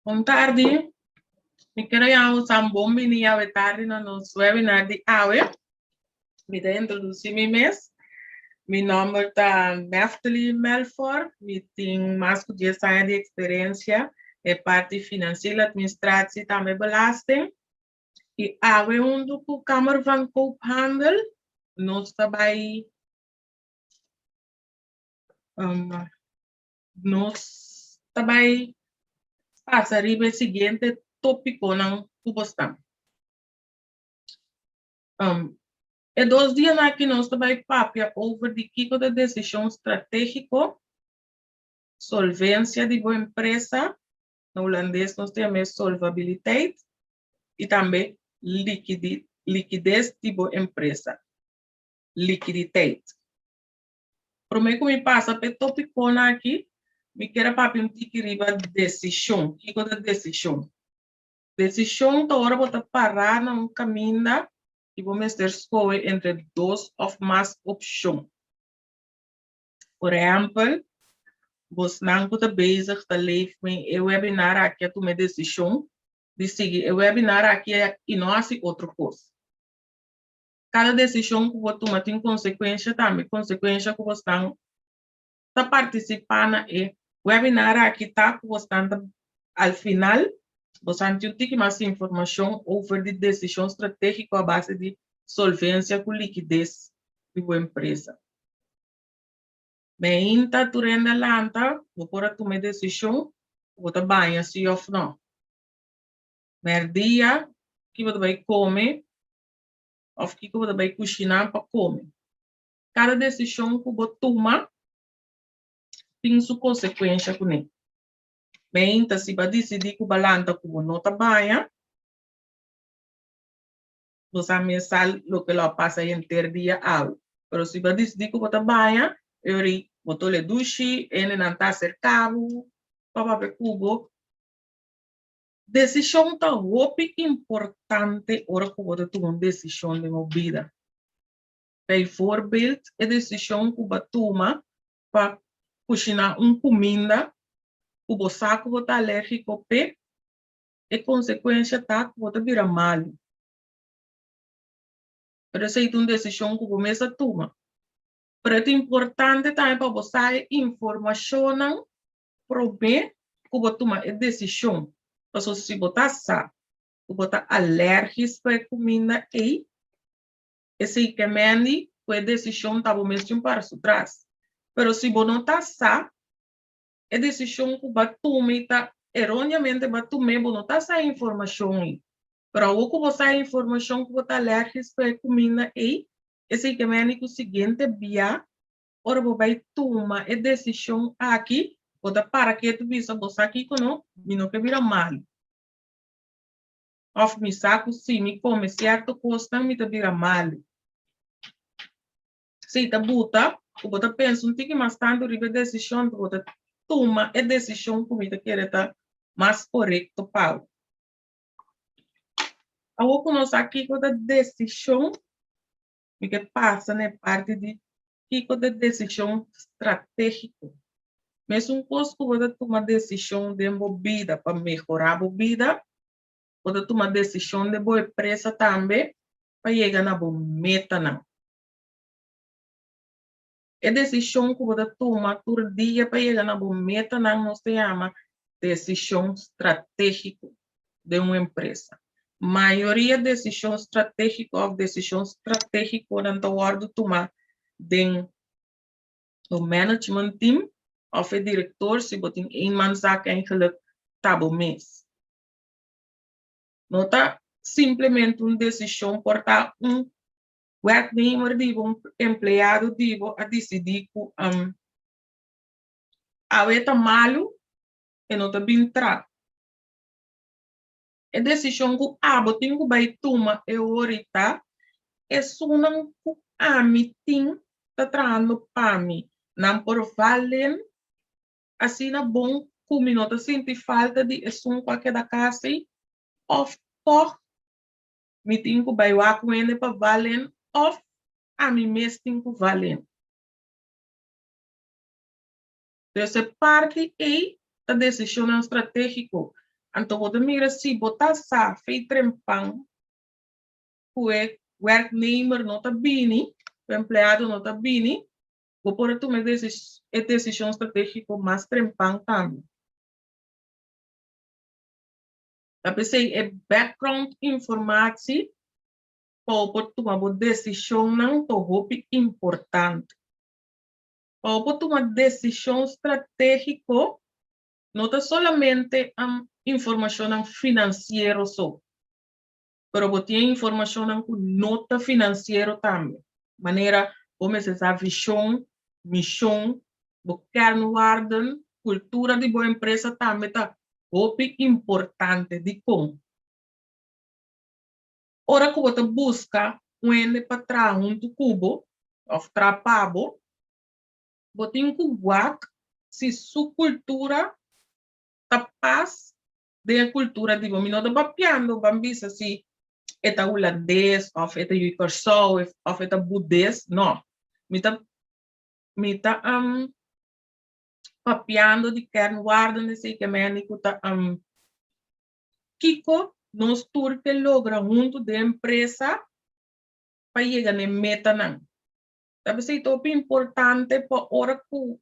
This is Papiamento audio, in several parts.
Bon tardi. Mi kier a yama boso bon bini awe tardi na nos webinar di awe. Mi ta introduci mi mes. Mi nomber ta Neftali Melfor. Mi tin mas cu 10 aña di experiencia e parti financieel administratie, tambe belasting. Y awe hunto cu Kamer van Koophandel nos ta bay nos ta bai pasa riba e siguiente tópikonan ku bo sta. E dos dianan aki nos ta bai papia over di kiko ta desishon stratégiko, solvensia di bo empresa, na hulandes nos ta yama e solvabiliteit, i tambe likides di bo empresa, likiditeit. Promé ku mi pasa pa e tópikonan aki, mi kier a papia un tiki riba desishon. Kiko ta desishon? Desishon ta ora bo ta pará na un kaminda i bo mester skohe entre dos òf mas opshon. Por ehèmpel, bosnan ku ta bezig ta leef mi e webinar aki a tuma e desishon di sigui e webinar aki i no hasi otro kos. Kada desishon ku bo tuma tin konsekuensha tambe, konsekuensha ku bosnan ta partisipá na e webinar aki ta ku bosnan ta al final bosnan tin un tiki mas informashon over di desishon stratégiko a base di solvensia ku likides di bo empresa. Meinta tur hende a lanta, bo por a tuma e desishon ku bo ta baña si òf nò. Mèrdia ki bo ta bai kome òf kiko bo ta bai kushiná pa kome. Kada desishon ku bo tuma tin su konsekuensha kuné. Meinta si bo a disidí ku bo a lanta ku bo no ta baña, bo sa mes sa loke lo a pasa henter dia awe. Pero si bo a disidí ku bo ta baña, e ora ei bo ta ole dushi, hendenan ta aserká bo pa papia ku bo. Desishon ta hopi importante ora ku bo ta tuma un desishon den bo bida. Bijvoorbeeld e desishon ku bo a tuma pa kushiná un kuminda ku bo sa ku bo ta alérgiko p'e, e konsekuensha ta ku bo ta bira malu. Pero esei ta un desishon ku bo mes a tuma. Pero e ta importante tambe pa bo sa e informashonnan promé ku bo tuma e desishon, pasobra si bo ta sa ku bo ta alèrgis pa e kuminda ei, esei ke mendi ku e desishon ta bo mes tin para su tras. Pero si bo no ta sa, e desishon ku bo a tuma ei ta eróneamente bo a tum'é, bo no ta sa e informashon ei. Pero awor ku bo sa e informashon ku bo ta alèrgis pa e kuminda ei, esei ke mendi ku siguiente bia Ora bo bai tuma e desishon aki, bo ta para ketu bisa, Bo sa kiko no? Mi no ke bira malu. Òf mi sa ku si mi kome sierto kosnan mi ta bira malu. Sí, ta buta ku bo ta pensa un tiki mas tantu riba e desishon, bo ta tuma e desishon ku mi ta kere ta mas korekto pa bo. Awor ku nos sa kiko ta desishon, Mi ke pasa na e parti di kiko ta desishon stratégiko. Mesun kos ku bo ta tuma desishon den bo bida pa mehorá bo bida, bo ta tuma desishon den bo empresa tambe pa yega na bo metanan. E desishon ku bo ta tuma tur dia pa yega na bo metanan nos ta yama desishon stratégiko den un empresa. Mayoria desishon stratégiko òf desishon stratégikonan ta wòrdu tumá den bo management team òf e direktor si bo tin eenmanszaak eigenlijk ta bo mes. No ta simplemente un desishon por ta un Werknemer di bo, un empleado di bo a disidí ku awe ta malu, e no ta bin tra. E desishon ku abo tin ku bai tuma e ora ta, esunnan ku ami tin ta trahando pa mi, nan por valen asina bon ku mi no ta sinti falta di esun ku a keda kasi òf tòg Mi tin ku bai wak un hende pa valen òf ami mes tin ku valen? Dus e parti ei ta desishonnan stratégiko. Anto bo ta mira si bo ta sa fei trempan ku e werknemer no ta bini, ku e empleado no ta bini, bo por a tuma e desishon stratégiko mas trempan tambe. Ta p'esei e background informatie pa bo por tuma bo desishonnan ta hopi importante. Pa bo por tuma desishon stratégiko no ta solamente informashonnan finansiero so, pero bo tin e informashonnan ku no ta finansiero tambe, manera bo mester sa vishon, mishon, bo kernwaarden, kultura di bo empresa tambe ta hopi importante. Dikon? Ora ku bo ta buska un hende pa traha huntu ku bo òf traha pa bo, bo tin ku wak si su kultura ta pas den e kultura di bo. Mi no ta papiando ban bisa si e ta hulandes òf e ta yu di Kòrsou òf e ta budes, no. Mi ta mi ta papiando di kernwaarden esei ke meni ku ta kiko nos tur ke logra huntu den empresa pa yega na e metanan. Ta p'esei ta hopi importante pa ora ku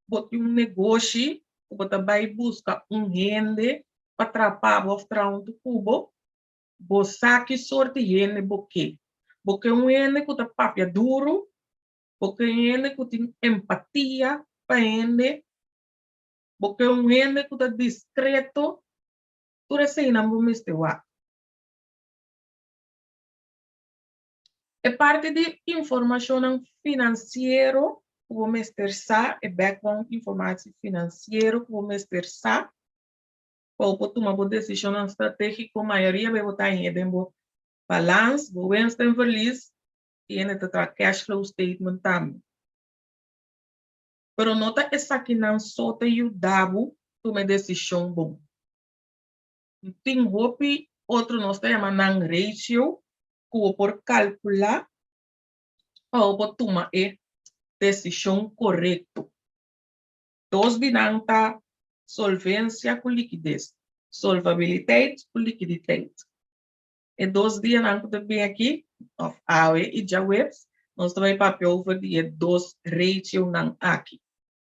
bo tin un negoshi ku bo ta bai buska un hende pa traha pa bo òf traha huntu ku bo, bo sa ki sort di hende bo ke. Bo ke un hende ku ta papia duru, bo ke un hende ku tin empatia pa hende, bo ke un hende ku ta diskreto, tur eseinan bo mester wak. E parti di informashonnan finansiero ku bo mester sa, e background informatie finansiero ku bo mester sa pa bo por tuma bo desishonnan stratégiko, mayoria bes bo ta hañ'é den bo balans, bo winst en verlies i hende ta traha cash flow statement tambe. Pero no ta esakinan so ta yuda bo tuma e desishon bon. Tin hopi otro nos ta yama nan ratio ku bo por kalkulá pa bo por tuma e desishon korekto. Dos di nan ta solvensia ku likides, solvabiliteit ku likiditeit. E dos dianan ku ta bin aki, òf awe i djaweps, nos ta bai papia over di e dos rationan aki.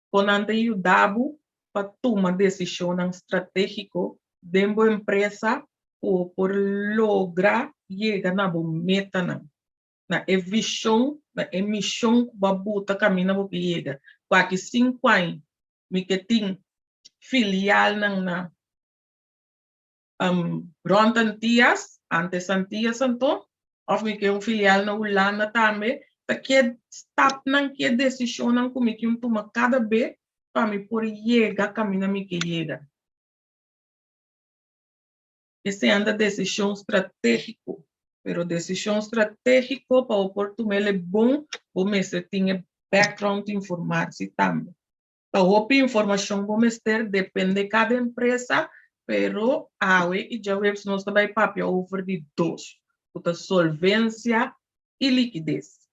Kon nan ta yuda bo pa tuma desishonnan stratégiko den bo empresa ku bo por logra yega na bo metanan, na e vishon, na e mishon ku bo a buta kaminda bo ke yega. Ku aki sinku aña mi ke tin filialnan na rònt Antias, antes Antias anto, òf mi ke un filial na Hulanda tambe, ta ke stapnan, ke desishonnan ku mi tin tuma kada be pa mi por yega kaminda mi ke yega. Esei ta desishon stratégiko, pero desishon stratégiko pa bo por tuma el e bon, bo mester tin e background informatie tambe. Pa hopi informashon bo mester depende kada empresa, pero awe i djaweps nos ta bai papia over di dos, ku ta solvensia i likides.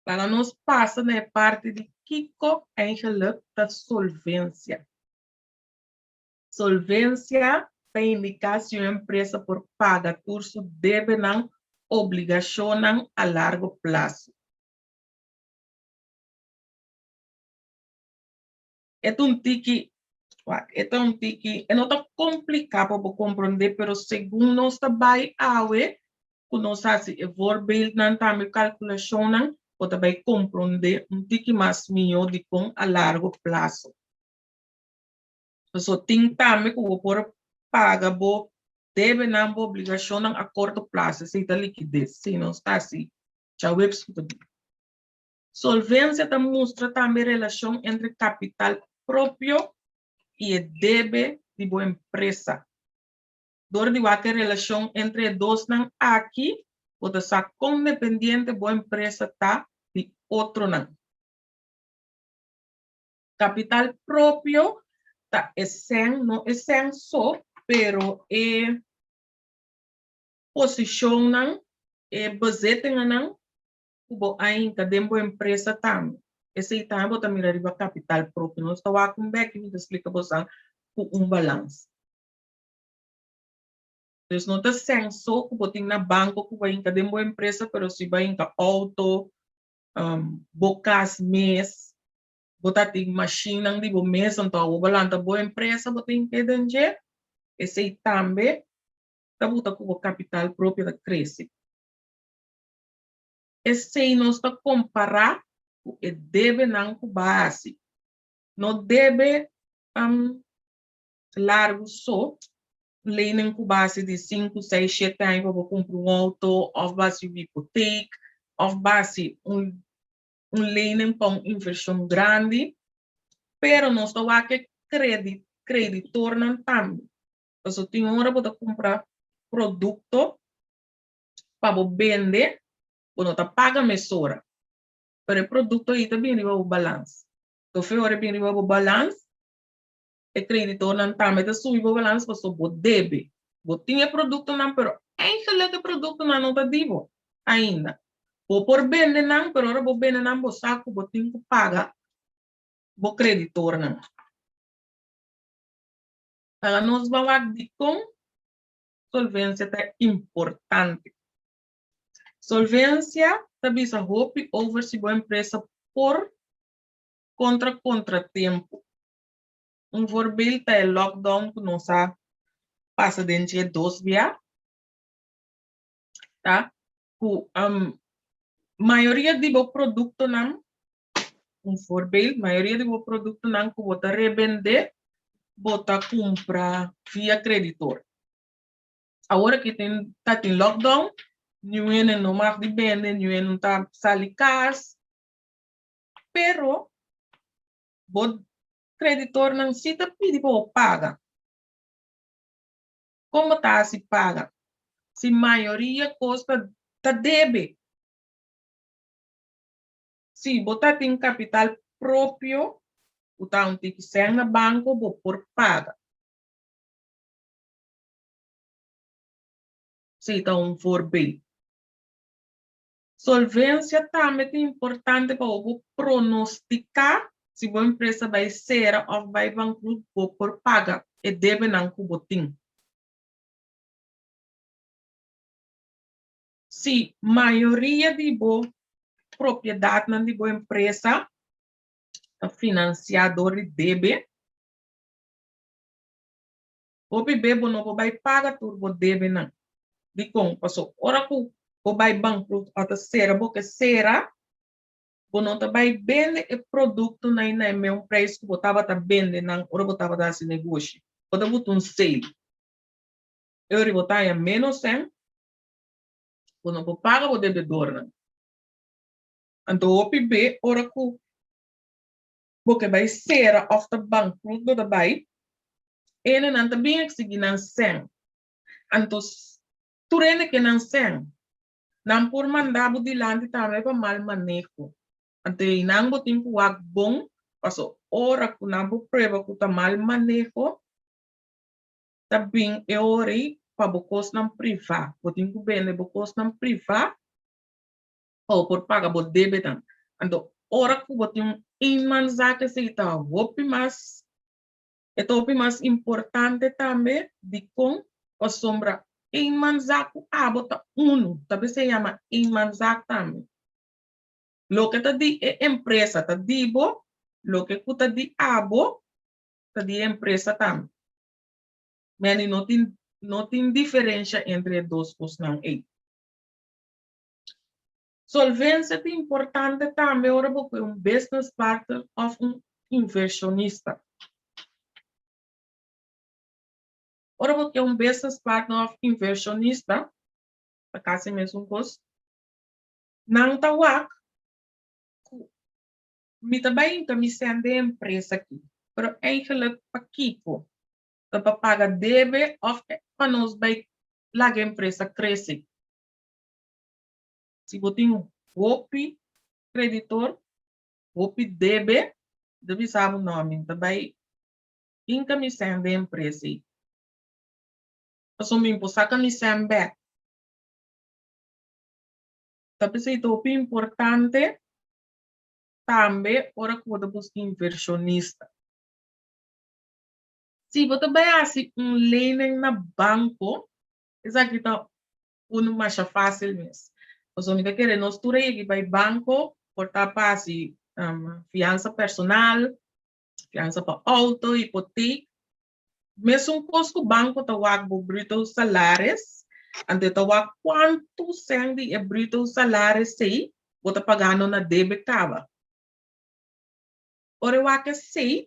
Laga nos pasa na e parti di kiko eigenlik ta solvensia. Solvensia ta indiká si un empresa por paga tur su debenan, obligashonnan a largo plaso. E ta un tiki, wak, e ta un tiki, e no ta kompliká pa bo komprondé, pero segun nos ta bai awe, ku nos hasi e voorbeeldnan tambe, kalkulashonnan, bo ta bai komprondé un tiki mas mihó dikon a largo plaso. Pasobra tin tambe ku bo por paga bo debenan, bo obligashonnan a korto plaso, esei ta likides, si nos ta hasi djaweps ku ta bin. Solvensia ta mustra tambe relashon entre kapital propio i e debe di bo empresa. Dor di wak e relashon entre e dosnan aki, bo ta sa kon dependiente bo empresa ta di otronan. Kapital propio ta e sèn, no e sèn so, pero e posishonnan, e bezettingennan ku bo a hinka den bo empresa tambe. Esei tambe bo ta mira riba kapital propio. Nos ta wak un bek i mi ta splika bosan ku un balans. Dus no ta sèn so ku bo tin na banko ku bo a hinka den bo empresa, pero si bo a hinka outo, bo kas mes, bo ta tin mashinnan di bo mes, anto awor bo lanta bo empresa bo ta hinka e den dje, esei tambe ta buta ku bo kapital propio ta krese. Esei nos ta kompará ku e debenan ku bo a hasi. No debe largu so, lening ku base di sinku, seis, shete aña pa bo kumpra un outo òf base un hipotek òf base un un lening pa un invershon grandi, pero nos ta wak e kredi kreditornan tambe. Pasobra tin ora bo ta kumpra produkto pa bo bende, bo no ta paga mesora, pero e produkto ei ta bin riba bo balans. Tofe ora e bin riba bo balans, e kreditornan tambe ta subi bo balans pasobra bo debe. Bo tin e produktonan pero eigenlijk e produktonan no ta di bo ainda. Bo por bende nan pero ora bo bende nan bo sa ku bo tin ku paga bo kreditornan. Laga nos ban wak dikon solvensia ta importante. Solvensia ta bisa hopi over si bo empresa por kontra kontratempu. Un voorbeeld ta e lockdown ku nos a pasa den dje dos bia, ta ku mayoria di bo produktonan, un voorbeeld, mayoria di bo produktonan ku bo ta rebendé, bo ta kumpra via kreditor. Awor aki tin ta tin lockdown, niun hende no mag di bende, niun hende no ta sali kas, pero bo kreditornan si ta pidi pa bo paga. Kon bo ta hasi paga si mayoria kos ta ta debe? Si bo ta tin kapital propio ku ta un tiki sèn na banko bo por paga. Si ta un voorbeeld. Solvensia tambe ta importante pa bo pronostiká si bo empresa bai sera òf bai bankrut bo por paga e debenan ku bo tin. Si mayoria di bo propiedatnan di bo empresa ta finansiá dor di debe, hopi be bo no por bai paga tur bo debenan. Dikon? Pasobra ora ku bo bai bankrut òf ta sera bo ke sera, bo no ta bai bende e produktonan na e meun preis ku bo tabata bende nan ora bo tabata hasi negoshi. Bo ta buta un sale. E ora bo ta haña ménos sèn, bo no por paga bo debedornan. Anto hopi be ora ku bo ke bai sera òf ta bankrut bo ta bai, enenan ta bin eksigí nan sèn. Anto tur hende ke nan sèn, nan por manda bo dilanti tambe pa mal maneho. Anto einan bo tin ku wak bon, paso ora ku nan por prueba ku ta mal maneho, ta bin e ora ei pa bo kosnan privá. Bo tin ku bende bo kosnan privá pa bo por paga bo debenan. Anto ora ku bo tin un eenmanszaak esei ta hopi mas E ta hopi mas importante tambe dikon pasobra eenmanszaak ku abo ta unu, ta p'esei yama eenmanszaak tambe. Loke ta di e empresa ta di bo, loke ku ta di abo ta di e empresa tambe. Meni no tin no tin diferensha entre e dos kosnan ei. Solvensia ta importante tambe ora bo ku un business partner òf un invershonista. Ora bo ke un business partner òf invershonista, ta kasi mesun kos, nan ta wak ku mi ta bai hinka mi sèn den e empresa aki, pero eigenlijk pakiko? Ta pa paga debe òf pa nos bai laga e empresa krese? Si bo tin hopi kreditor, hopi debe, mi ta bisa bo no, mi ta bai hinka mi sèn den empresa ei. Pasobra mi por saka mi sèn bèk. Ta p'esei ta hopi importante tambe ora ku bo ta buska invershonista. Si bo ta bai hasi un lening na banko. Esaki ta unu masha fásil mes. Pasobra mi ta kere nos tur a yega bai banko por ta pa hasi fiansa personal, fiansa pa outo, hipotek. Mesun kos ku banko ta wak bo bruto salaris, anto e ta wak kuantu sèn di e bruto salaris ei bo ta pagando na debe kaba. Ora e wak esei,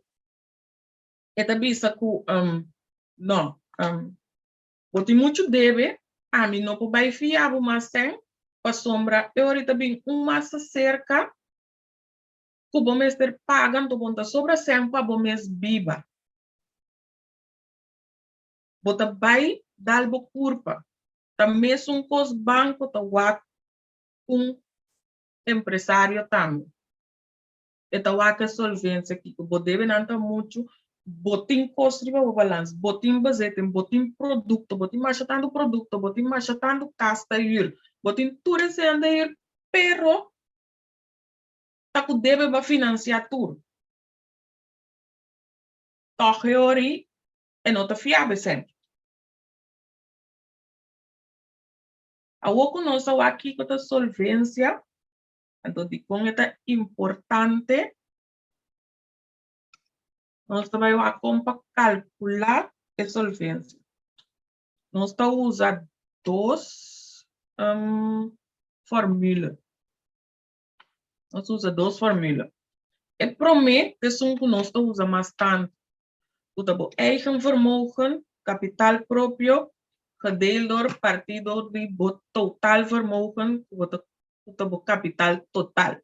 e ta bisa ku no, bo tin muchu debe, ami no por bai fia bo mas sèn, pasobra e ora ta bin un mas aserka ku bo mester paga, anto bo no ta sobra sèn pa bo mes biba. Bo ta bai dal bo kurpa. Ta mesun kos banko ta wak un empresario tambe. E ta wak e solvensia kiko bo debenan ta muchu, bo tin kos riba bo balans, bo tin bezetting, bo tin produkto, bo tin masha tantu produkto, bo tin masha tantu kas ta hür, bo tin tur esei ta hür, pero ta ku debe bo a finansiá tur. Tòg e ora ei e no ta fiabel semper. Awor ku nos a wak kiko ta solvensia, anto dikon e ta importante, nos ta bai wak kon pa kalkulá e solvensia. Nos ta usa dos formule. Nos usa dos formule. E promé ta esun ku nos ta usa mas tantu, ku ta bo eigen vermogen, kapital propio, gedeeld door partí door di bo totaal vermogen, ku bo ta ku ta bo kapital total.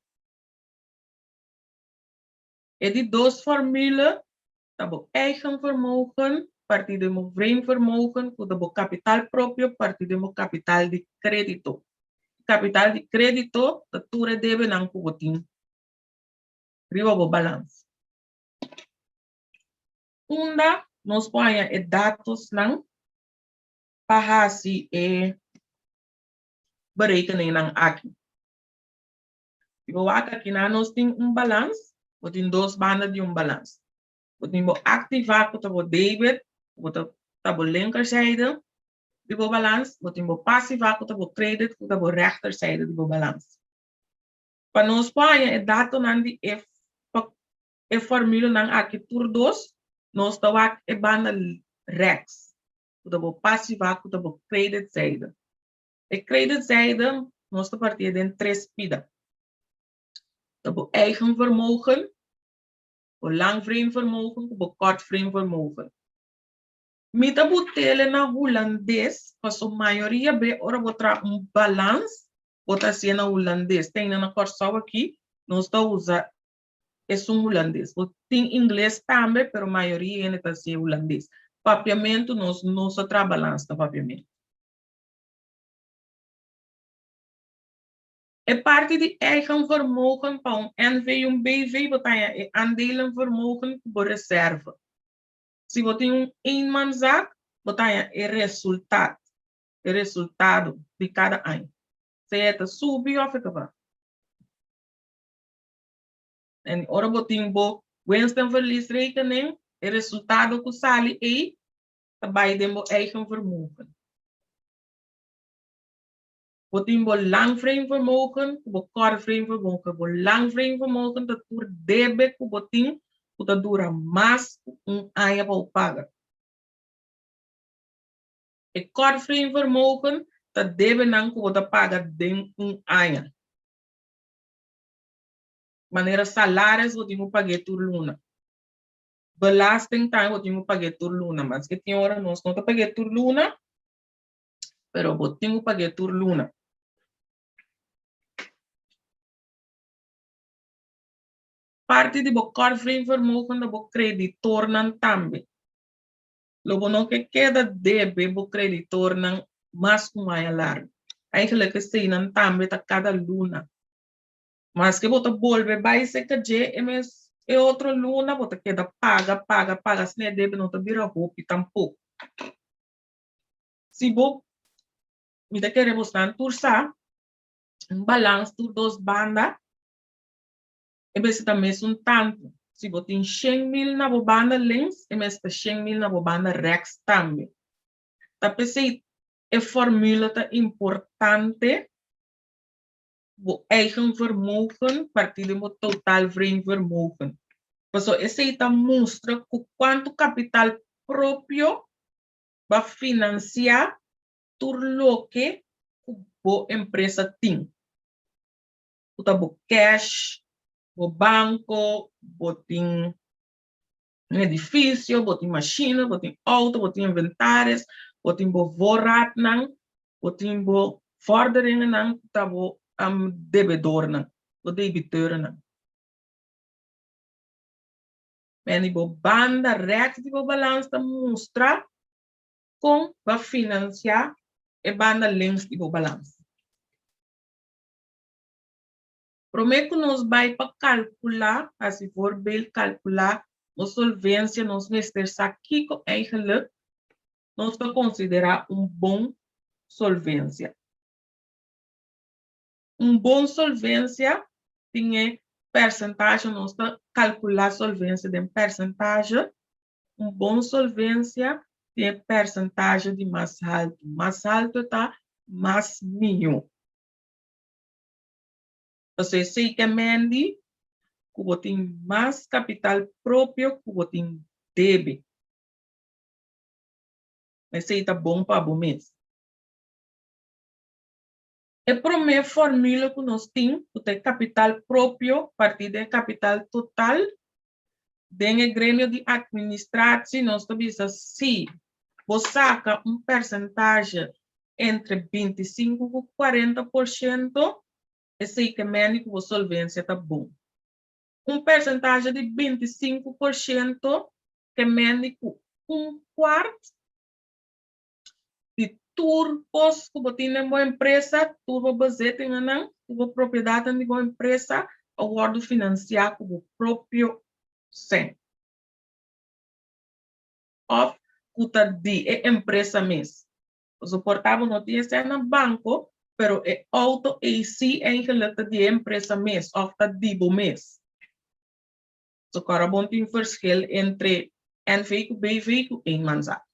E di dos formule ta bo eigen vermogen partí den bo vreemd vermogen, ku ta bo kapital propio partí den bo kapital di krédito. Kapital di krédito ta tur e debenan ku bo tin riba bo balans. Unda nos por haña e datosnan pa hasi e berekeningnan aki? Si bo wak aki nan nos tin un balans, bo tin dos banda di un balans. Bo tin bo activa ku ta bo debit, ku ta ta bo linkerzijde di bo balans, bo tin bo pasiva ku ta bo credit, ku ta bo rechterzijde di bo balans. Pa nos por haña e datonan di e e formulenan aki tur dos, nos ta wak e banda rechts, ku ta bo pasiva, ku ta bo creditzijde. E creditzijde nos ta partié den tres pida. Ta bo eigen vermogen, bo langvreemd vermogen ku bo kortvreemd vermogen. Mi ta butele na hulandes paso mayoria be ora bo traha un balans bo ta hasié na hulandes. Te ainda na Kòrsou aki nos ta usa esun hulandes. Bo tin ingles tambe pero mayoria hende ta hasié hulandes. Papiamentu nos no sa traha balans na papiamentu. E parti di eigen vermogen pa un NV i un BV bo ta haña e aandelenvermogen ku bo reserve. Si bo tin un eenmanszaak bo ta haña e resultat, e resultado di kada aña. Sea e ta subi òf e ta baha. En ora bo tin bo winst en verliesrekening e resultado ku sali ei ta bai den bo eigen vermogen. Bo tin bo langvreemdvermogen ku bo kortvreemdvermogen. Bo langvreemdvermogen ta tur debe ku bo tin ku ta dura mas ku un aña pa bo paga. E kortvreemdvermogen ta debenan ku bo ta paga den un aña. Manera salaris bo tin ku pag'é tur luna. Belasting tambe bo tin ku pag'é tur luna. Maske tin ora nos no ta pag'é tur luna. pero bo tin ku pag'é tur luna. Parti di bo kortvermogen ta bo kreditornan tambe. Lo bo no ke keda debe bo kreditornan mas ku un aña largu. Eigenlijk eseinan tambe ta kada luna. Maske bo ta bolbe bai serka dje e mes e otro luna bo ta keda paga, paga, paga asina e debe no ta bira hopi tampoko. Si bo, mi ta kere bosnan tur sa, un balans tur dos banda, e mester ta mesun tantu. Si bo tin 100,000 na bo banda links, e mester ta 100,000 na bo banda rechts tambe. Ta p'esei e formule ta importante? Bo eigen vermogen partí den bo totaal vreemd vermogen. Pasobra esei ta mustra ku kuantu kapital propio bo a finansiá tur loke ku bo empresa tin. Ku ta bo cash, bo banko, bo tin un edifisio, bo tin mashina, bo tin outo, bo tin inventaris, bo tin bo voorraadnan, bo tin bo vorderingennan ku ta bo debedornan, bo debiteurnan. Men di bo banda rèks di bo balans ta mustra kon bo a finansiá e banda links di bo balans. Promé ku nos bai pa kalkulá, hasi voorbeeld, kalkulá nos solvensia, nos mester sa kiko eigenlik nos ta konsiderá un bon solvensia. Un bon solvensia tin e persentahe, nos ta kalkulá solvensia den persentahe, un bon solvensia tin e persentahe di mas haltu. Mas haltu e ta, mas mihó. Pasobra esei ke mendi ku bo tin mas kapital propio ku bo tin debe. Esei ta bon pa bo mes. E promé formula ku nos tin ku ta e kapital propio partí den e kapital total, den e gremio di atministratie nos ta bisa si bo saka un persentahe entre 25 ku 40%, esei ke meni ku bo solvensia ta bon. Un persentahe di 25% ke meni ku un kuart di tur kos ku bo tin den bo empresa, tur bo bezettingennan, tur bo propiedatnan di bo empresa a wòrdu finansiá ku bo propio sèn òf ku ta di e empresa mes. Pasobra por ta bo no tin e sèn na banko, pero e outo ei sí eigenlijk ta di e empresa mes òf ta di bo mes. So kòrda bon tin verschil entre NV ku BV ku eenmanszaak.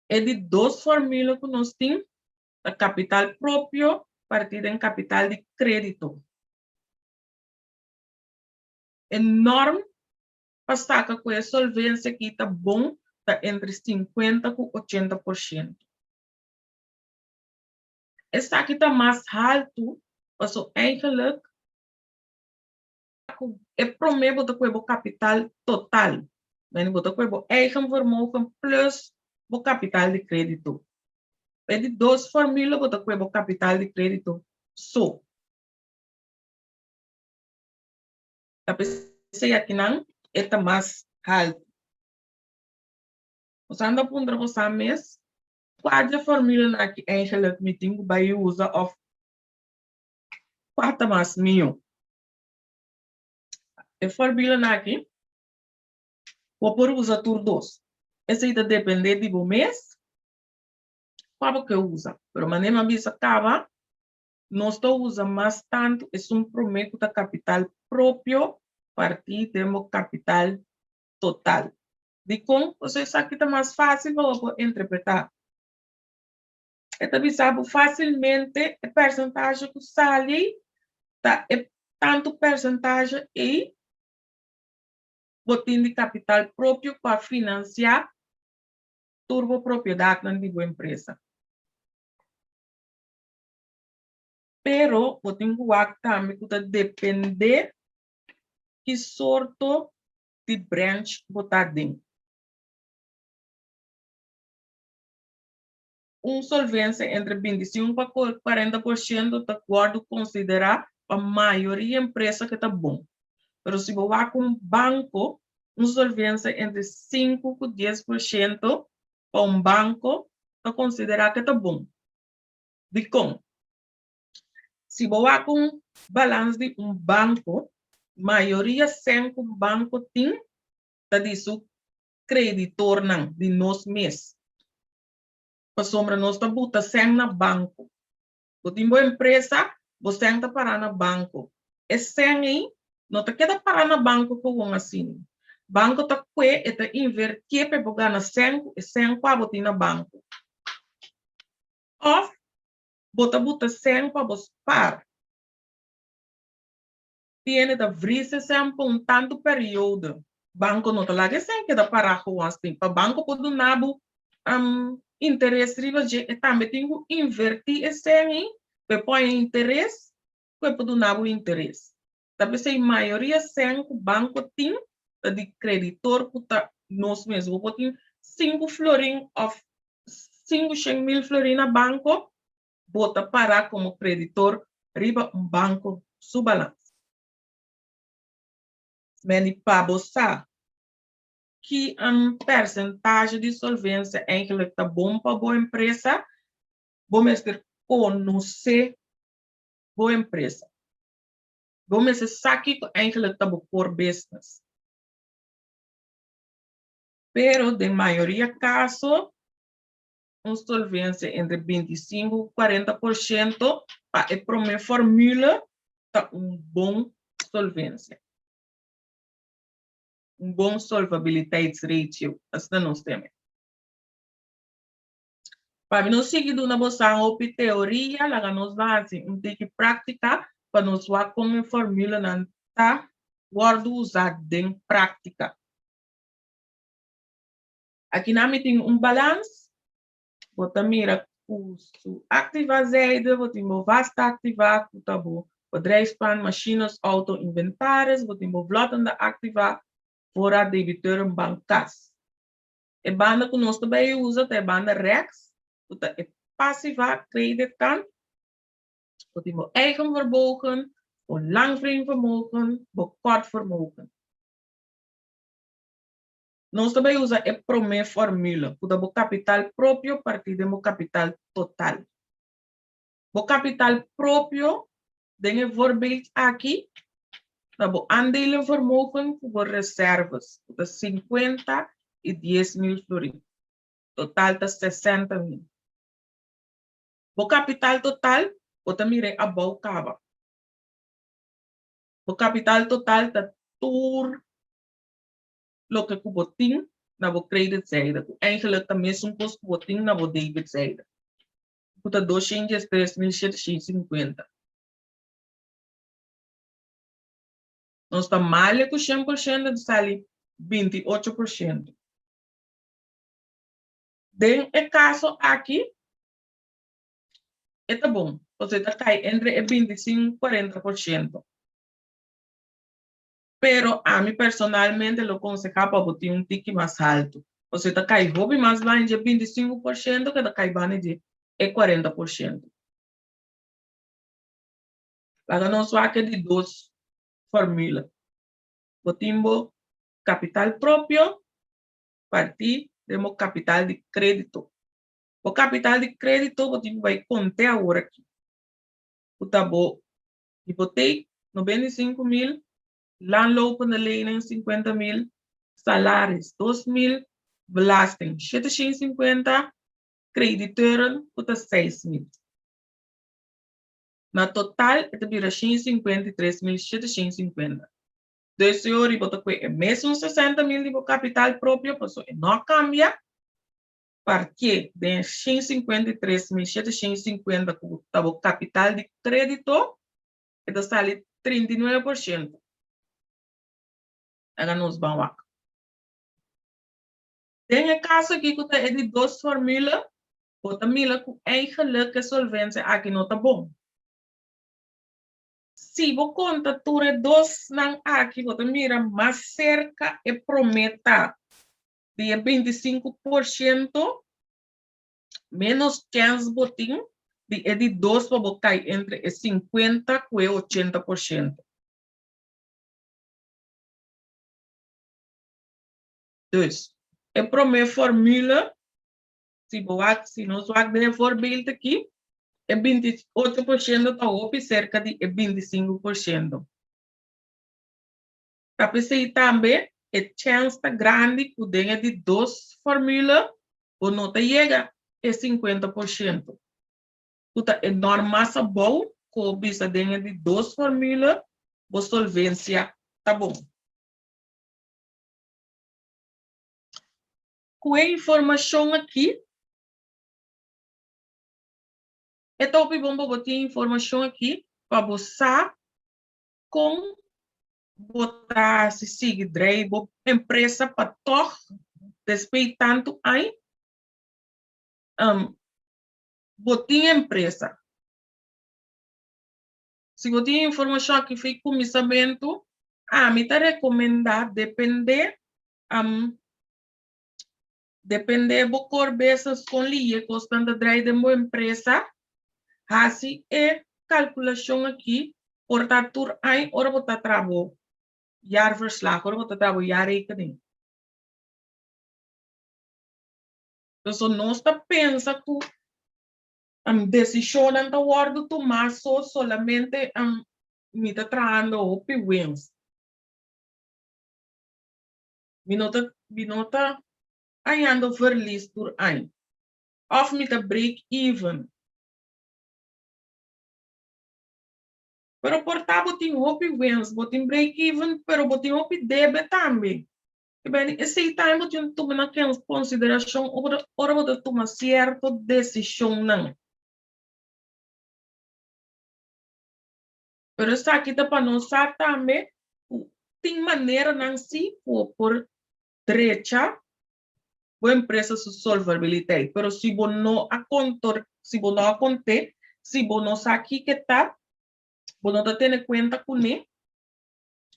E di dos formula ku nos tin ta kapital propio partí den kapital di krédito. E norm pa saka ku e solvensia aki ta bon ta entre 50 ku 80%. Esaki ta mas haltu paso eigenlijk ku e promé bo ta kue bo kapital total. Meni bo ta kue bo eigen vermogen plus bo kapital di krédito. E di dos formula bo ta kue bo kapital di krédito so. Ta p'esei akinan e ta mas haltu. Bo sa anda puntra bo sa mes, kua dje formulanan aki eigenlijk mi tin ku bai usa òf kua ta mas mihó? E formulenan aki bo por usa tur dos. Esei ta depende di bo mes kua bo ke usa. Pero manera mi a bisa kaba, nos ta usa mas tantu esun promé ku ta kapital propio partí den bo kapital total. Dikon? Pasobra esaki ta mas fásil pa bo por interpretá. E ta bisa bo fásilmente e persentahe ku sali ta e tantu persentahe ei bo tin di kapital propio pa finansiá tur bo propiedatnan di bo empresa. Pero bo tin ku wak tambe ku ta dependé ki sorto di branch bo ta den. Un solvensia entre 25 pa 40% ta wòrdu konsiderá pa mayoria empresa ke ta bon. Pero si bo wak un banko, un solvensia entre 5 ku 10% pa un banko ta konsiderá ke ta bon. Dikon? Si bo wak un balans di un banko, mayoria sèn ku un banko tin ta di su kreditornan, di nos mes. Pasobra nos ta buta sèn na banko. Bo tin bo empresa, bo sèn ta pará na banko. E sèn ei no ta keda pará na banko gewoon asina. Banko ta kue, e ta invertié pa e por gana sèn ku e sèn kua bo tin na banko. Òf bo ta buta sèn pa bo spar. Tiene ta vries e sèn pa un tantu periodo. Banko no ta laga e sèn keda pará gewoon asina. Pa banko por duna bo interes riba dje, e tambe tin ku invertí e sèn ei pa e pon e interes ku e por duna bo interes. Ta p'esei mayoria sèn ku banko tin ta di kreditor ku ta nos mes. Bo por tin sinku florin òf 500.000 florin na banko, bo ta pará komo kreditor riba un banko su balans. Meni pa bo sa ki un persentahe di solvensia eigenlijk ta bon pa bo empresa, bo mester konosé bo empresa. Bo mester sa kiko eigenlijk ta bo core business. Pero den mayoria kaso, un solvensia entre 25 ku 40% pa e promé formule ta un bon solvensia. Un bon solvabiliteitsratio, asina nos ta yam'é. Pa mi no sigui duna bosan hopi teoria, laga nos ban hasi un tiki práktika pa nos wak kon e formulenan ta wòrdu usá den práktika. Akinan mi tin un balans, bo ta mira ku su activa zijde, bo tin bo vaste activa ku ta bo bedrijfspand, machines, auto, inventaris, bo tin bo vlottende activa, voorraad, debiteuren, bank, kas. E banda ku nos ta bai usa ta e banda rechts, ku ta e passiva creditkant. Bo tin bo eigen vermogen, bo langvreemd vermogen, bo kort vermogen. Nos ta bai usa e promé formule, ku ta bo kapital propio partí den bo kapital total. Bo kapital propio den e voorbeeld aki ta bo aandelenvermogen ku bo reserves, ku ta 50 i 10.000 florin. Total ta 60.000. Bo kapital total, bo ta mir'é abou kaba. Bo kapital total ta tur loke ku bo tin na bo creditzijde, ku eigenlijk ta mesun kos ku bo tin na bo debitzijde, ku ta 213.750. Nos ta male ku 100%, ta sali 28%. Den e kaso aki, e ta bon, pasobra e ta kai entre e 25 i 40%. Pero ami personalmente lo konsehá pa bo tin un tiki mas haltu, pasobra e ta kai hopi mas bani dje 25% ku e ta kai bani dje e 40%. Laga nos wak e di dos formula. Bo tin bo kapital propio partí den bo kapital di krédito. Bo kapital di krédito bo tin ku bai kont'é awor aki, ku ta bo hipotek 95.000, lanlopende lening 50.000, salaris 2.000, belasting 750, krediteuren ku ta 6.000. Na total e ta bira 153.750. Dus e ora bo ta kue e mesun 60.000 di bo kapital propio pasobra e no a kambia, partié den 153.750 ku ta bo kapital di krédito, e ta sali 39%. Laga nos ban wak. Den e kaso aki ku ta e di dos formule, bo ta mira ku eigenlijk e solvensia aki no ta bon. Si bo konta tur e dosnan aki, bo ta mira mas serka e promé ta di e 25%, ménos chèns bo tin di e di dos pa bo kai entre e 50 ku e 80%. Dus, e promé formule, si bo wak, si nos wak den e voorbeeld aki, e 28% ta hopi serka di e 25%. Ta p'esei tambe e chèns ta grandi ku den e di dos formule bo no ta yega e 50%, ku ta e nòrm mas abou ku bo bisa den e di dos formule bo solvensia ta bon. Ku e informashon aki. E ta hopi bon pa bo tin informashon aki pa bo sa kon bo ta hasi sigui drei bo empresa pa tòg despues di tantu aña bo tin empresa. Si bo tin informashon aki for kuminsamentu, ami ta rekomendá dependé Depende bo kor besas kon liye kosnan ta drai den bo empresa, hasi e kalkulashon aki por ta tur añ ora bo ta traha bo jaarverslag, ora bo ta traha bo jaarrekening. Pasobra nos ta pensa ku desishonnan ta wòrdu tumá so solamente mi ta trahando hopi winst. Mi no ta mi no ta hañando verlies tur aña. Òf mi ta break even. Pero por ta bo tin hopi wins, bo tin break even, pero bo tin hopi debe tambe. I beni esei tambe bo tin tuma na konsiderashon ora bo ta tuma sierto desishonnan. Pero esaki ta pa nos sa tambe ku tin maneranan si ku bo por drecha bo empresa su solvabiliteit. Pero si bo no a kontor, si bo no a kont'é, si bo no sa kiko e ta, bo no ta tene kuenta kuné,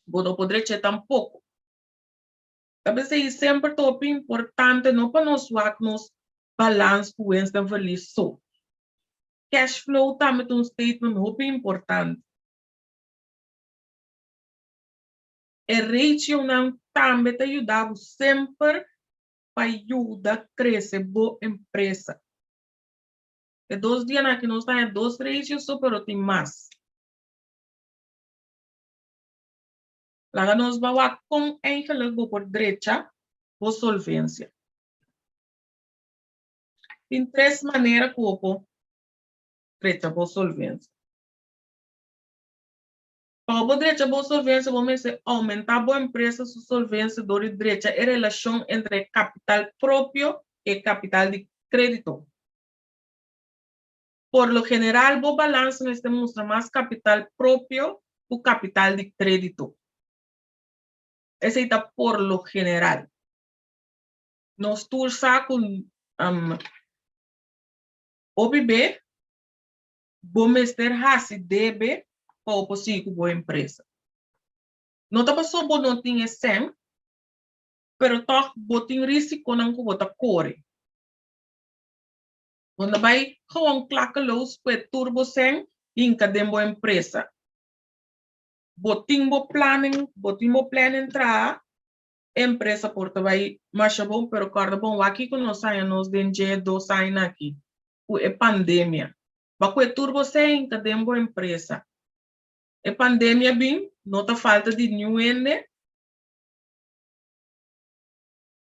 bo no por drech'é tampoko. Ta p'esei semper ta hopi importante no pa nos wak nos balans ku winst en verlies so. Cash flow tambe ta un statement hopi importante. E rationan tambe ta yuda bo semper pa yuda crece bo empresa. E dos dianan aki nos ta haña dos ratio so pero tin mas. Laga nos ba wak con eigenlijk bo por drecha bo solvencia. Tin tres manera ku bo por drecha bo solvensia. Pa bo por drecha bo solvensia bo mester oumentá bo empresa su solvensia dor di drecha e relashon entre e kapital propio i e kapital di krédito. Por lo general bo balansa mester mustra mas kapital propio ku kapital di krédito. Esei ta por lo general. Nos tur sa ku hopi be bo mester hasi debe pa bo por sigui ku bo empresa. No ta pasobra bo no tin e sèn, pero tòg bo tin risikonan ku bo ta kore. Bo no bai gewoon klakkeloos kue tur bo sèn hinka den bo empresa. Bo tin bo plannen, bo tin bo planning traha E empresa por ta bai masha bon, pero kòrda bon wak kiko nos haña nos den dje dos aña aki ku e pandemia. Ba ku e tur bo sèn ta den bo empresa. E pandemia bin, no ta falta di niun hende,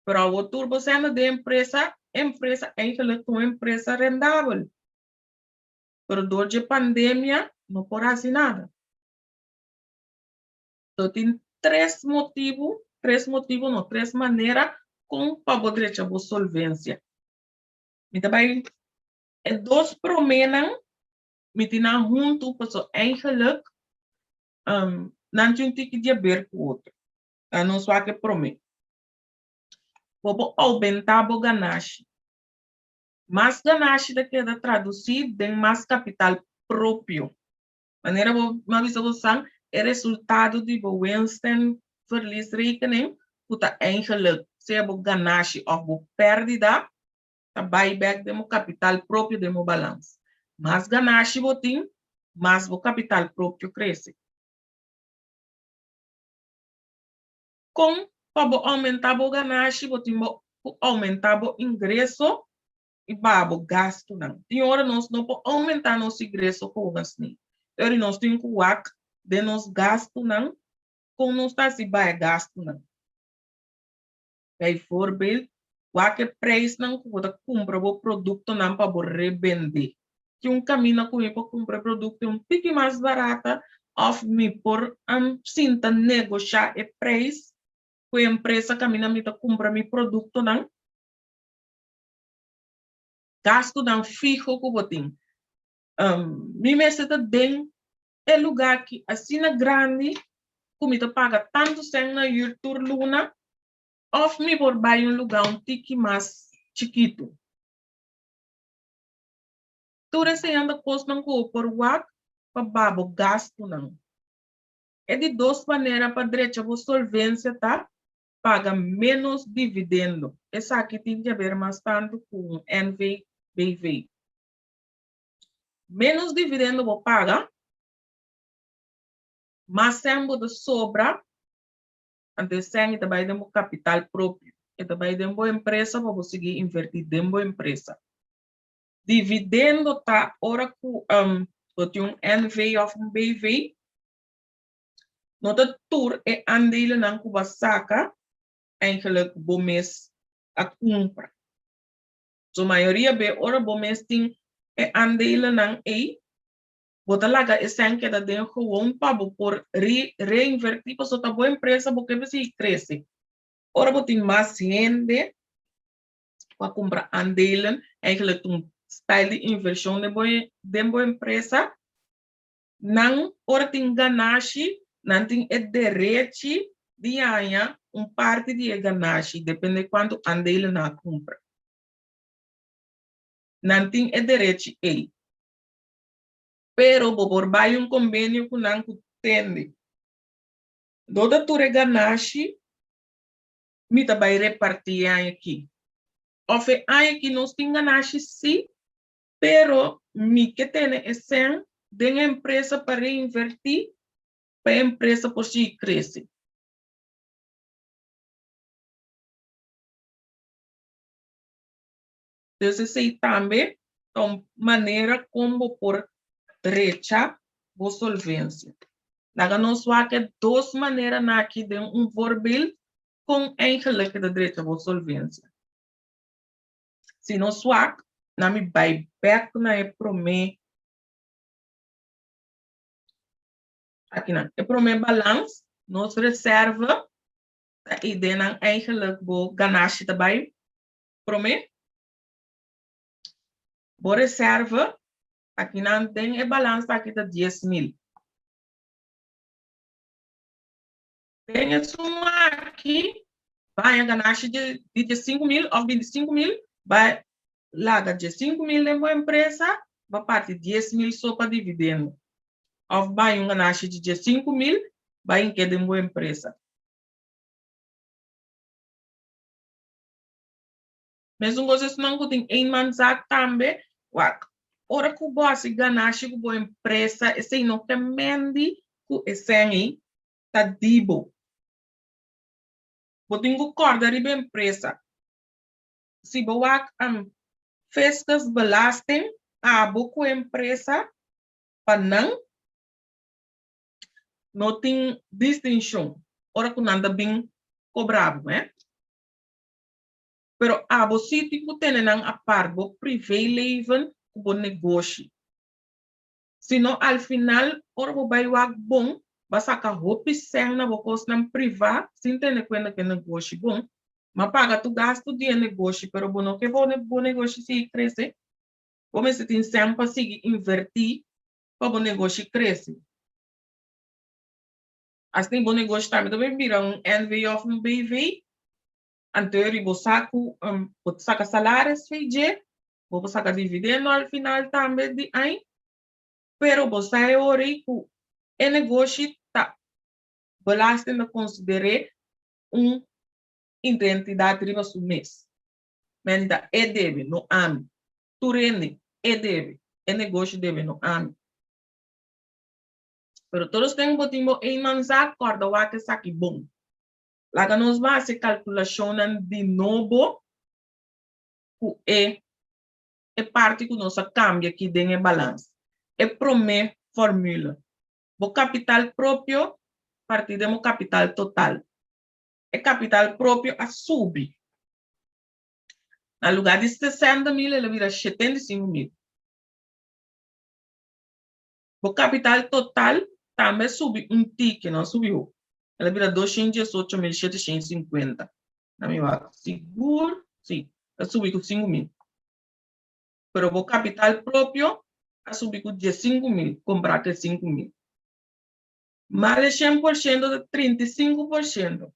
pero awor tur bo sèn ta den empresa, e empresa eigenlijk ta un empresa rendabel, pero dor dje pandemia no por hasi nada. So tin tres motibu, tres motibu no, tres manera kon pa bo drecha bo solvencia. Mi ta bai e dos proménan mi tin nan huntu paso eigenlijk um, nan tin un tiki di haber ku otro. Ta nos wak e promé. Bo por oumentá bo ganashi. Mas ganashi ta keda tradusí den mas kapital propio. Manera bo a bisa bo san, e resultado di bo winst en verliesrekening, ku ta eigenlijk sea bo ganashi òf bo pèrdida, ta bai bèk den bo kapital propio, den bo balans. Mas ganashi bo tin, mas bo kapital propio krese. Kon pa bo oumentá bo ganashi, bo tin bo ku oumentá bo ingreso i baha bo gastunan. Tin ora nos no por oumentá nos ingreso hogas ni. Pero nos tin ku wak den nos gastunan kon nos ta hasi baha e gastunan. Bijvoorbeeld, wak e prijsnan ku bo ta kumpra bo produktonan pa bo rebendé. Tin un kaminda ku mi por kumpra e produkto un tiki mas barata òf mi por sinta negoshá e prijs ku e empresa kaminda mi ta kumpra mi produktonan. Gastunan fiho ku bo tin. Mi mester ta den e lugá aki asina grandi ku mi ta paga tantu sèn na hür tur luna òf mi por bai un lugá un tiki mas chikitu? Tur eseinan ta kosnan ku bo por wak pa baha bo gastunan. E di dos manera pa drecha bo solvensia ta paga ménos dividendo. Esaki tin di haber mas tantu ku un NV, BV. Ménos dividendo bo paga, mas sèn bo ta sobra, anto e sèn ta bai den bo kapital propio, e ta bai den bo empresa pa bo sigui invertí den bo empresa. Dividendo ta ora ku bo tin un NV òf un BV, no ta tur e aandelennan ku bo a saka eigenlijk bo mes a kumpra. So mayoria be ora bo mes tin e aandelennan ei, bo ta laga e sèn keda den gewoon pa bo por re reinvertí pasobra ta bo empresa bo ke sigui krese. Ora bo tin mas hende ku a kumpra aandelen, eigenlijk ta un style di invershon den bo den bo empresa, nan ora tin ganashi nan tin e derechi di haña un parti di e ganashi, depende kuantu aandelen nan a kumpra. Nan tin e derechi ei. Pero bo por bai un kombenio ku nan ku tende. No ta tur e ganashi mi ta bai repartí e aña aki. Òf e aña aki nos tin ganashi sí, pero mi ke tene e sèn den e empresa pa reinvertí pa e empresa por sigui krese. Dus esei tambe ta un manera kon bo por drecha bo solvensia. Laga nos wak e dos maneranan aki den un voorbeeld kon eigenlijk e ta drecha bo solvensia. Si nos wak, na mi bai bek na e promé akinan, e promé balans, nos reserve ta idenan eigenlijk bo ganashi ta bai promé. Bo reserve akinan den e balans aki ta 10,000. Den e suma aki baña ganashi di 15,000 òf 25,000, bai laga 15,000 den bo empresa, bo parti 10,000 so pa dividendo. Òf baña un ganashi di 15,000, bai ink'é den bo empresa. Mesun kos esnan ku tin eenmanszaak tambe, wak, ora ku bo hasi ganashi ku bo empresa, esei no ke mendi ku e sèn ei ta di bo. Bo tin ku kòrda riba empresa. Si bo wak fiscusbelasting, abo ku empresa pa nan no tin distinshon ora ku nan ta bin kobra bo. Pero abo sí tin ku tene nan apart, bo privéleven ku bo negoshi. Sino al final ora bo bai wak bon, bo a saka hopi sèn na bo kosnan privá sin tene kuenta ku e negoshi bon. Ma paga tur gastu di e negoshi, pero bo no ke bo bo negoshi sigui krese. Bo mester tin sèn pa sigui invertí pa bo negoshi krese. Asina bo negoshi tambe ta bin bira un NV òf un BV. Anto riba bo sa ku bo ta saka salaris fei dje, bo por saka dividendo al final tambe di añ, pero bo sa e ora ei ku e negoshi ta belasting ta konsider'é un identidat riba su mes. Men ta e debe, no ami. Tur hende e debe, e negoshi debe, no ami. Pero todos ten bo tin bo eenmanszaak, kòrda wak esaki bon. Laga nos ban hasi kalkulashonnan di nobo ku e e parti ku nos a kambia aki den e balans. E promé fòrmula, bo kapital propio partí den bo kapital total. E kapital propio a subi. Na lugá di 60,000 el a bira 75,000. Bo kapital total tambe a subi un tiki, no a subi hopi. El a bira 218,750. Na mi wak sigur, si, el a subi ku 5,000. Pero bo kapital propio. a subi ku 15.000, kompará ku e 5.000. Mas di 100% ta 35%.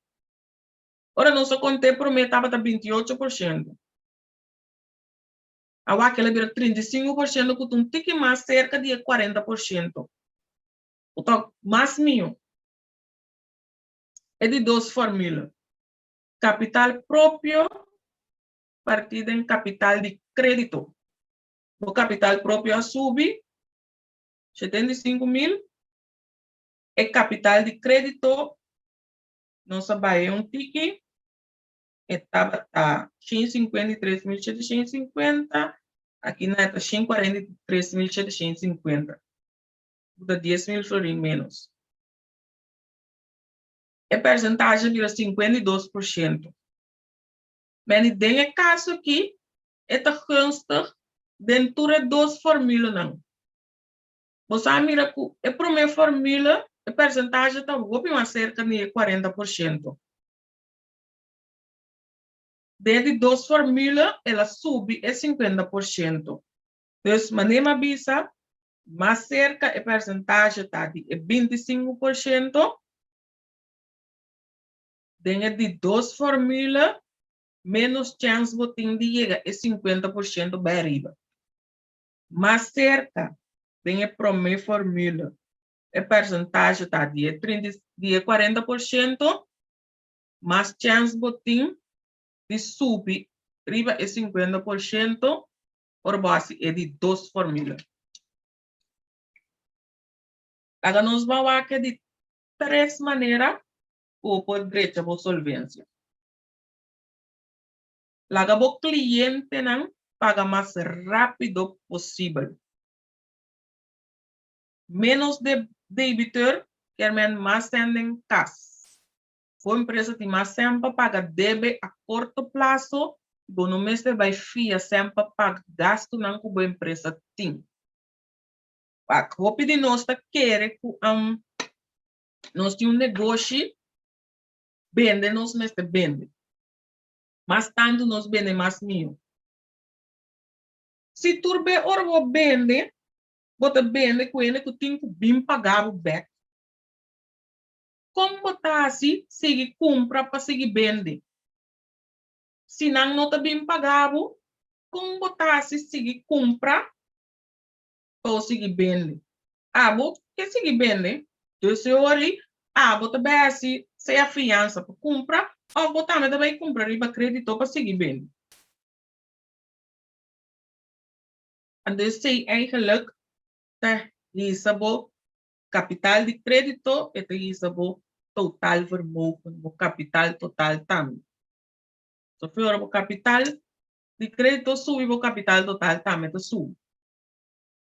Ora nos a kont'é promé tabata 28%. Awor el a bira 35% ku ta un tiki mas serka di e 40%. Ku ta mas mihó. E di dos fórmula. Kapital propio partí den kapital di krédito. Bo kapital propio a subi 75.000. E kapital di krédito nos a bai un tiki. E tabata 153.750. Aki nan ta 143.750. Ta 10.000 florin menos. E persentahe a bira 52%. Men den e kaso aki, e ta gunstig den tur e dos formulanan. Bo a mira ku e promé formula, e persentahe ta hopi mas serka di 40%. Den di dos formula, el a subi e 50%. Dus, manera m'a bisa, mas serka e persentahe ta di 25%. Den e di dos formula, menos chèns bo tin di yega e 50% bai ariba. Mas serka den e promé formula, e persentahe ta di 30, di 40%, mas chèns bo tin di subi riba e 50% ora bo hasi e di dos formula. Awor nos bai wak di tres manera ku por drecha bo solvensia. Laga bo klientenan paga mas rápido posibel. Menos de debitor, ke men mas sèn den kas. Bo empresa tin mas sèn pa paga debe a korto plaso, bo no mester bai fia sèn pa paga gastunan ku bo empresa tin. Pak, hopi di nos ta kere ku nos tin un negoshi, bende nos mester bende. Mas tantu nos bende, mas mihó. Si tur be ora bo bende, bo ta bende ku hende ku tin ku bin paga bo bèk. Kon bo ta hasi sigui kumpra pa sigui bende? Si nan no ta bin paga bo, kon bo ta hasi sigui kumpra pa sigui bende? Abo ke sigui bende, dus ori abo ta bai hasi sea fiansa pa kumpra òf bo tambe ta bai kumpra riba krédito pa sigui bende. En dus esei eigenlijk ta hisa bo kapital di krédito e ta hisa bo totaal vermogen, bo kapital total tambe. So, ora bo kapital di krédito subi, bo kapital total tambe ta subi.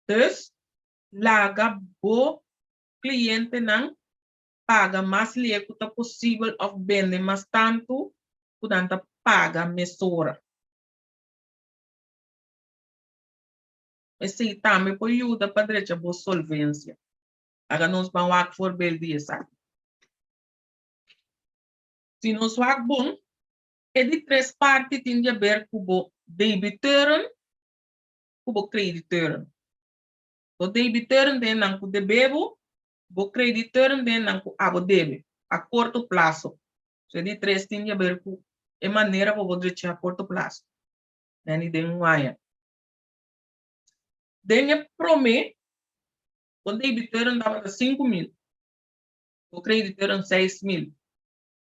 Dus, laga bo klientenan paga mas lihé ku ta posibel òf bende mas tantu ku nan ta paga mesora. Esei tambe por yuda pa drecha bo solvensia. Laga nos ban wak voorbeeld di esaki. Si nos wak bon, e di tres parti tin di haber ku bo debiteuren ku bo krediteuren. Bo debiteuren ta nan ku debe bo, bo krediteuren ta nan ku abo debe a korto plaso. So e di tres tin di haber ku e manera ku bo drecha a korto plaso. Den den un aña. Den e promé, bo debiteuren tabata 5.000, bo krediteuren 6.000.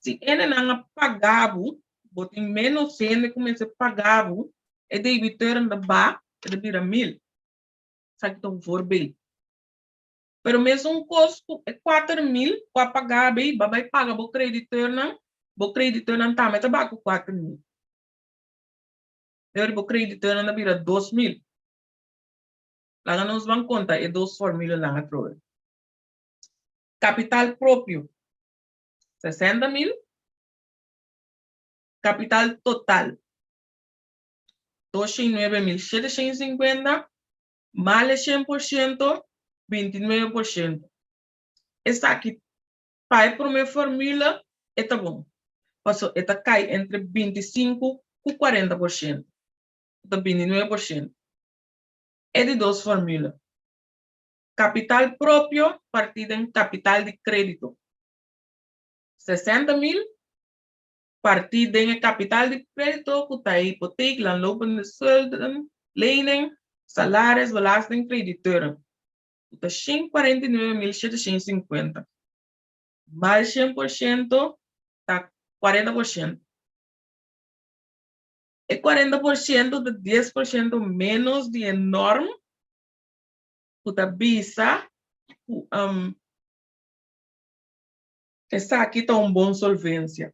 Si nan a paga bo, bo tin menos hende ku mester paga bo, e debiteuren ta baha, e ta bira 1.000. Esaki ta un voorbeeld. Pero mesun kos ku e 4.000 ku a paga bo, bo a bai paga bo kreditornan, bo kreditornan tambe ta baha ku 4.000. Pero bo kreditornan ta bira 2.000. Laga nos ban konta e dos formulanan atrobe. Kapital propio, 60.000. Kapital total, 209.750, mas 100%, 29%. Esaki, pa e promé formula, ta bon. Paso, e ta kai entre 25 i 40%. Ta 29%. E di dos formula. Kapital propio partí den kapital di krédito. 60.000 partí den e kapital di krédito ku ta e hipotek, lanlopende schulden, lening, salaris, belasting, krediteuren, ku ta 149.750. Mal 100% ta 40%. E 40% ta 10% ménos di e norm ku ta bisa ku esaki ta un bon solvensia.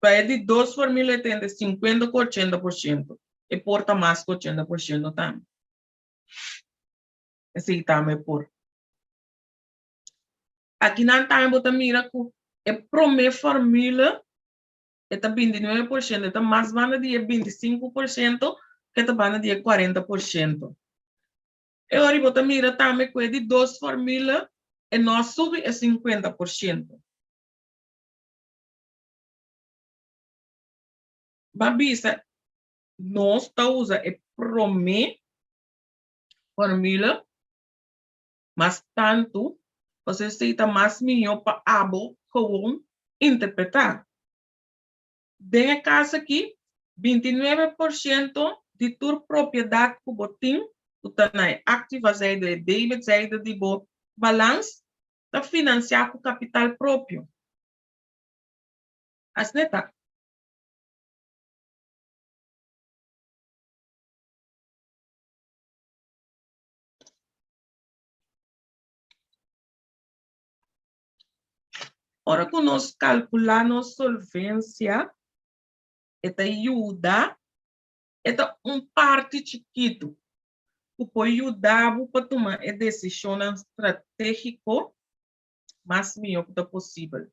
Pa e di dos formula e ta entre 50 ku 80%. E por ta mas ku 80% tambe. Esei tambe por. Akinan tambe bo ta mira ku e promé formula e ta 29%, e ta mas banda di e 25% ku e ta banda di e 40%. E ora bo ta mira tambe ku e di dos formula e no a subi e 50%. Bo a bisa nos ta usa e promé formula mas tantu, pasobra esei ta mas mihó pa abo gewoon interpretá. Den e kas aki, 29% di tur propiedat ku bo tin, ku ta na e aktivazijde, e debetzijde di bo balans, ta finansiá ku kapital propio. Asina e ta. Ora ku nos kalkulá nos solvensia, e ta yuda, e ta un parti chikitu ku por yuda bo pa tuma e desishonnan stratégiko mas mihó ku ta posibel.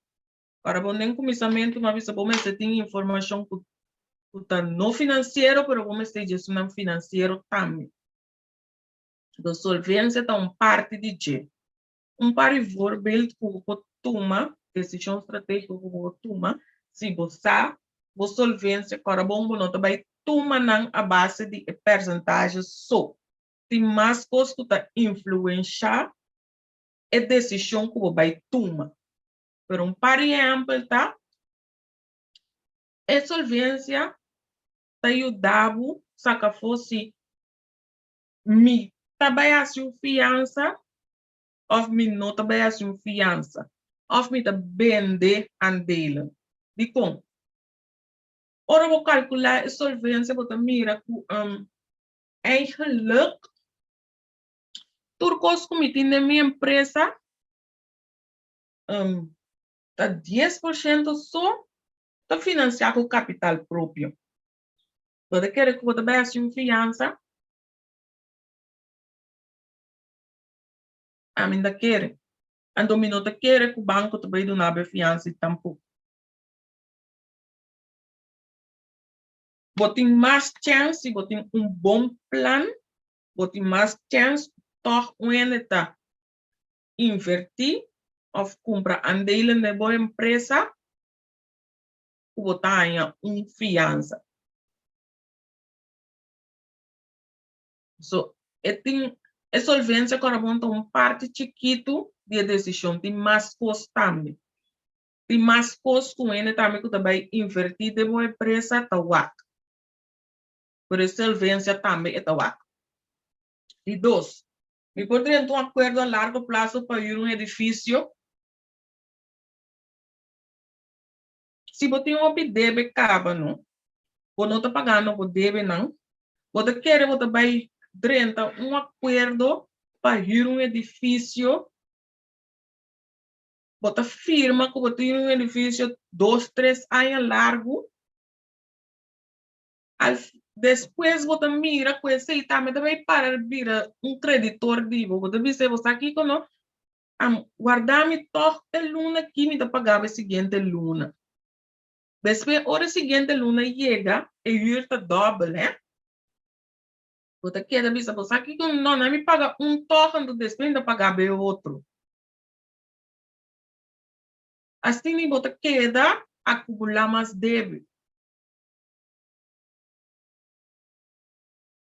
Ora bo den kuminsamentu mi a bisa bo mester tin informashon ku ta no finansiero pero bo mester dje esunnan finansiero tambe. Enton solvencia ta un parti di dje. Un par di voorbeeld ku bo por tuma, desishon strategiko ku bo por tuma, si bo sa bo solvencia kòrda bon bo no ta bai tuma nan a base di e percentahe so. Tin mas kos ku ta influensha e desishon ku bo bai tuma. Pero un par di ehèmpel ta, e solvencia ta yuda bo saka afó si Mi ta bai hasi un fiansa òf mi no ta bai hasi un fiansa òf mi ta bende aandelen. Dikon? Ora bo kalkulá e solvensia bo ta mira ku eigenlijk tur kos ku mi tin den mi empresa ta 10% so ta finansiá ku kapital propio. Bo ta kere ku bo ta bai hasi un fiansa? Ami no ta kere. Anto mi no ta kere ku banko ta bai duna bo e fiansa tampoko. Bo tin mas chèns si bo tin un bon plan, bo tin mas chèns tòg un hende ta invertí òf kumpra aandelen den bo empresa ku bo ta haña un fiansa. So, e tin e solvencia ku bon ta un parti chikitu di e desishon. Tin mas kos tambe. Tin mas kos ku hende tambe ku ta bai invertí den bo empresa ta wak. Pero e solvencia tambe e ta wak. Di dos, mi por drenta un akuerdo a largo plaso pa hür un edifisio? Si bo tin hopi debe kaba no, bo no ta pagando bo debenan, bo ta kere bo ta bai drenta un akuerdo pa hür un edifisio, bo ta firma ku bo ta hür un edifisio dos, tres aña largu, al despues bo ta mira ku esei tambe ta bai para bira un kreditor di bo, bo ta bisa bo sa kiko no, Am warda mi tòg e luna ki mi ta pagaba e siguiente luna. Despues ora e siguiente luna yega, e hür ta dòbel, hè. Bo ta keda bisa, bo sa kiko? No, na mi paga un tòg, anto despues mi ta pagaba e otro. Asina bo ta keda akumulá mas debe.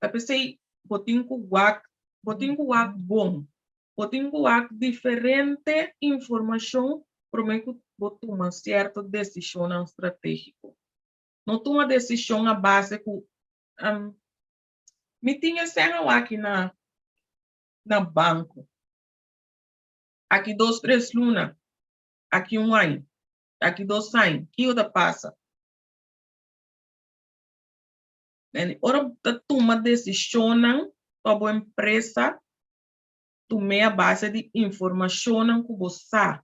Ta p'esei. bo tin ku wak, bo tin ku wak bon. Bo tin ku wak diferente informashon promé ku bo tuma sierto desishonnan stratégiko. No tuma desishon a base ku mi tin e sèn awaki na na banko. Aki dos tres luna, aki un aña, aki dos aña, kiko ta pasa? Ora bo ta tuma desishonnan pa bo empresa, tum'é a base di informashonnan ku bo sa.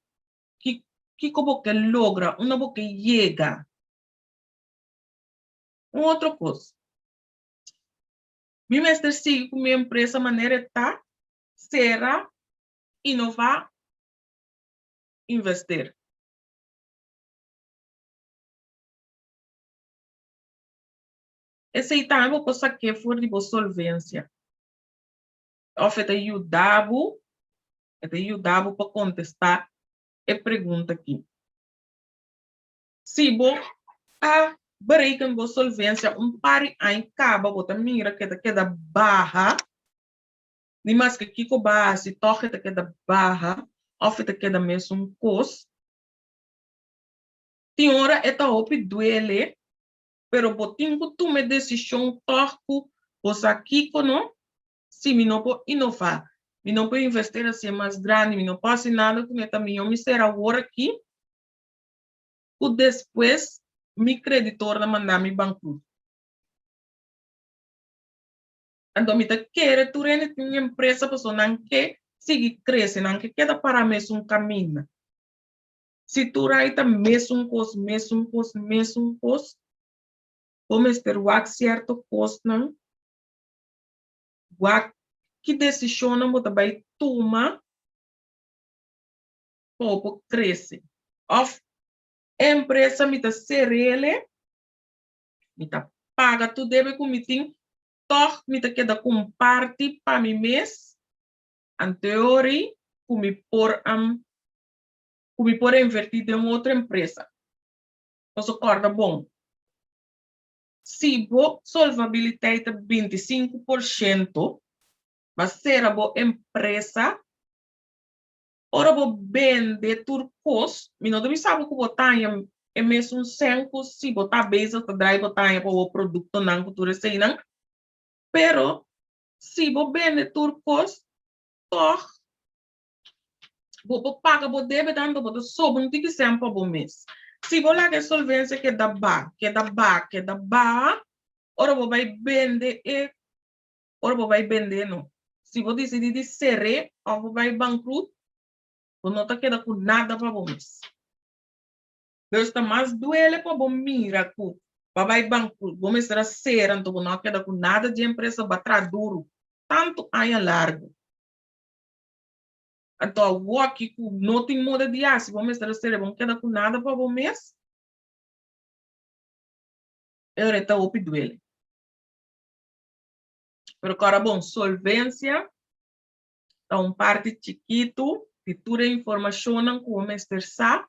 Ki kiko bo ke logra, unda bo ke yega. Un otro kos, mi mester sigui ku mi empresa manera e ta, sera, inová, invester. Esei tambe bo por sak'é for di bo solvensia. Òf e ta yuda bo, e ta yuda bo pa kontestá e pregunta akí. Si bo a bereken bo solvensia un par di aña kaba bo ta mira ku e ta keda baha, ni maske kiko bo a hasi tòg e ta keda baha òf e ta keda mesun kos. Tin ora e ta hopi duele, pero bo tin ku tuma e desishon tòg ku bo sa kiko no, si mi no por inová, mi no por investí hasié mas grandi, mi no por hasi nada ku mi ta mihó mi sera awor aki ku despues mi kreditornan manda mi bankrut. Anto mi ta kere tur hende tin un empresa pasobra nan ke sigui krese, nan ke keda para mesun kaminda. Si tur ai ta mesun kos, mesun kos, mesun kos, bo mester wak sierto kosnan, wak ki desishonnan bo ta bai tuma pa bo por krese. Òf e empresa mi ta ser'ele, mi ta paga tur debe ku mi tin, tòg mi ta keda ku un parti pa mi mes, anteori ku mi por ku mi por invertí den un otro empresa. Pasobra kòrda bon, si bo solvabiliteit ta 25%, bo a sera bo empresa, ora bo bende tur kos, mi no ta bisa bo ku bo ta haña e mesun sèn ku si bo ta bezig ta drai bo ta haña pa bo produktonan ku tur eseinan, pero si bo bende tur kos, tòg Bo por paga bo debe tanto bo ta sobra un tiki sèn pa bo mes. Si bo laga e solvensia keda ba, keda ba, keda ba, ora bo bai bende e, ora bo bai bende no. Si bo disidí di ser'é òf bo bai bankrut, bo no ta keda ku nada pa bo mes. Dus ta mas duele pa bo mira ku bo a bai bankrut, bo mester a sera anto bo no a keda ku nada di e empresa, bo a traha duru tantu aña largu. Anto awoki ku no tin moda di hasi, bo mester a sere, bo no keda ku nada pa bo mes, e ora e ta hopi duele. Pero kòrda bon, solvensia ta un parti chikitu di tur e informashonnan ku bo mester sa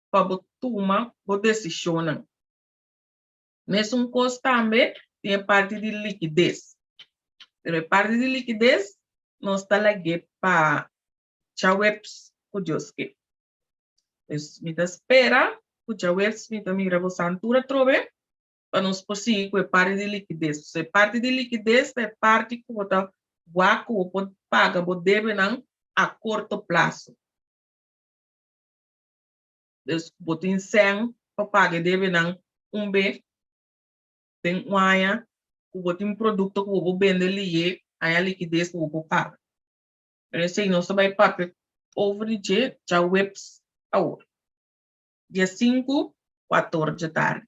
pa bo tuma bo desishonnan. Mesun kos tambe tin e parti di likides. Pero e parti di likides nos ta lag'é pa djaweps ku Dios ke. Pues mi ta spera ku djaweps mi ta mira bosan tur atrobe pa nos por sigui ku e parti di likides. Pasobra e parti di likides ta e parti ku bo ta wak ku bo por paga bo debenan a korto plaso. Dus bo tin sèn pa paga e debenan un be den un aña ku bo tin produkto ku bo por bende liye haña likides ku bo por paga. Pero esei nos ta bai papia over di dje djaweps awor, dia sinku ku ator dje tardi.